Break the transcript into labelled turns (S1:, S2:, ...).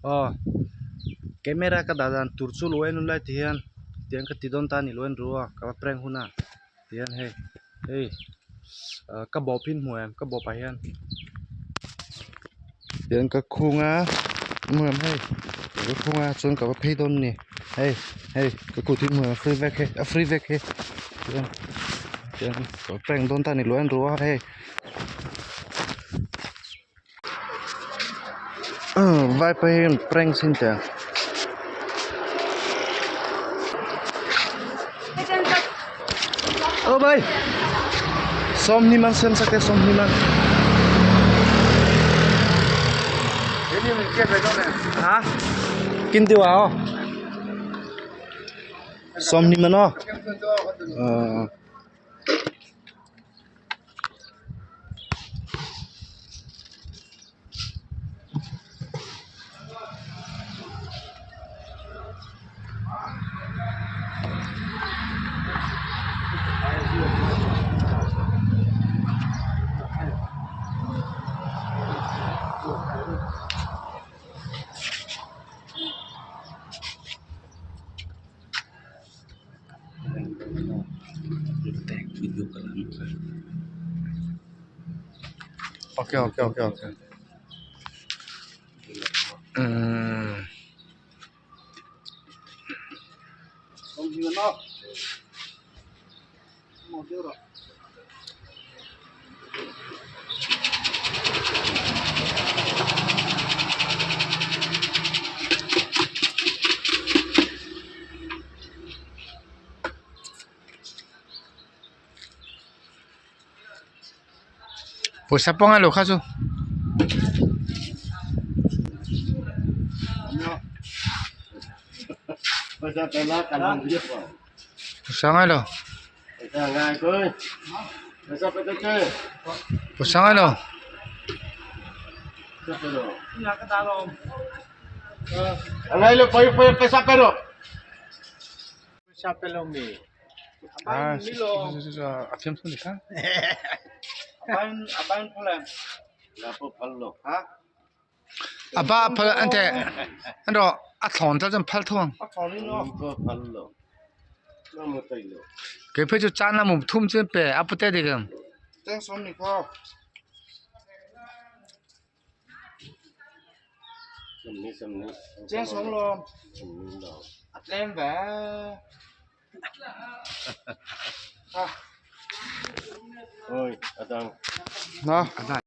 S1: Aw camera ka dah dan tur chu lo en ulai ti hian tiang ka ti dawn ta a ni lo en ru a ka va prank hun a ti hian hei hei ah ka bawp hi an hmu em ka bawp ah hian tian ka khung a hmu em hei ka khung a chuan ka va phei dawn a ni hei hei ka kut hi hmu em a free vek hei a free vek hei tian tian ka va prank dawn ta a ni lo en ru a hei. Vaipa hi an prank sin teh aw bhai sawmhnih man siam sak teh sawmhnih man ha kin deuh ah aw sawmhnih man aw ah. Okay okay okay okay umm.
S2: Pawisa pawng a lo kha chu. Pawisa ngai lo. Pawisa ngai lo. A fiamthu ni kha. A ba a phal an teh an rawh a thlawn tal cun phal thung. Kei phei cu caan a mum thum cun pe a pute dik em.
S1: Na.